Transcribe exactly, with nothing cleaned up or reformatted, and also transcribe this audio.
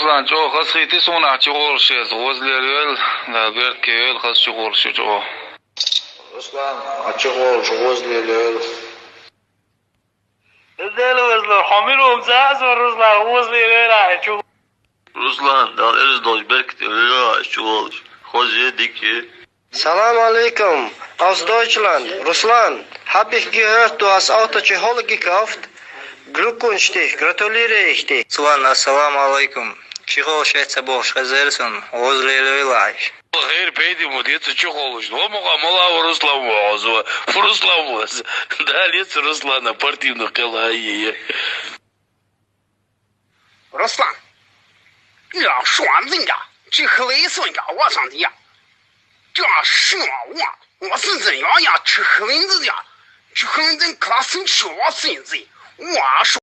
Руслан, чӀоагӀа хазахийтар суна, ахь чугӀолаш еза, гӀозлелайойла, да, беркайойла, хаза чугӀолаш ю чӀоагӀа. Руслан, ахь чугӀолаш гӀозлелайойла. Дела везлар, хьо мила ву ма ца азор, Руслан, гӀозлелайойла ахь чу. Руслан, Дала ираз долча беркате вуьйла ахь чугӀолаш. Хоза е, дика е. Салам алейкум, aus Deutschland. Руслан, habe ich gehört, du hast auch die Chehole gekauft. Glückwunsch dich, gratuliere ich dich. Руслан, ассаламу алейкум. ЧугӀолаш эцна бохуш хезира суна, гӀозлелайойла ахь. Хир, пайда ма децу чугӀолаш. Ва мукъа мала ва Руслан ва хьоза. Фу Руслан ва. Да, лецу Руслана партийну кхела, ай-яй-яй. Руслан, я шуанзинга, чехлы сонька, ва шуанзинга. Я шуа, ва, ва синзин, я, я чехлынзин, я. Чехлынзин классын чуа синзин. Ва шу